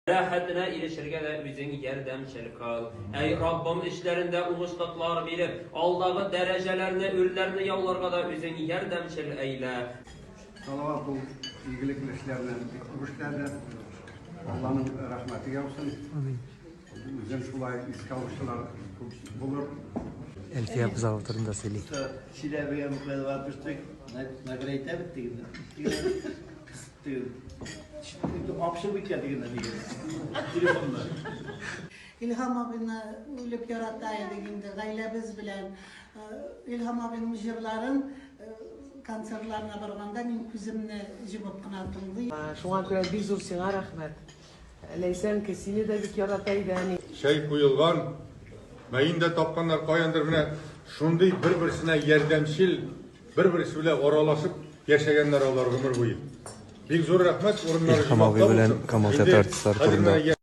Рәхәтенә ирешергә дә үзең ярдәмчел кыл. Әй, Раббым, эшләрендә уңышлыклар биреп, алдагы дәрәҗәләрне, үрләрне яуларга да үзең ярдәмчел әйлә. Салават бу игелекле эшләрне бик күп эшләде. Алланың рәхмәте яусын. Амин. Үзен шулай искә алучылар күп булыр. Әлфия Абзалова турында сөйли. Чиләбегә бу кадәр барып төштек. Нагрәйтә беттек инде. Апшып киткән дигәннәр нигә? Телефонда. Илһам абыйны үлеп ярата идек инде гаиләбез белән. Илһам абыйның җырларын концертларына барганда мин күземне җомып кына тыңлыйм. Шуңа күрә бик зур сиңа рәхмәт. Ләйсәнке, сине дә бик ярата иде әни. Чәй куелган, мәен дә тапканнар каяндыр менә шундый бер-берсенә ярдәмчел Бер-берсе белән аралашып яшәгәннәр алар гомер буе. Бик зур рәхмәт, урыннары Илһам абый җомахта белән булсын. Камал Инде театры артистлары хәзер турында. менә.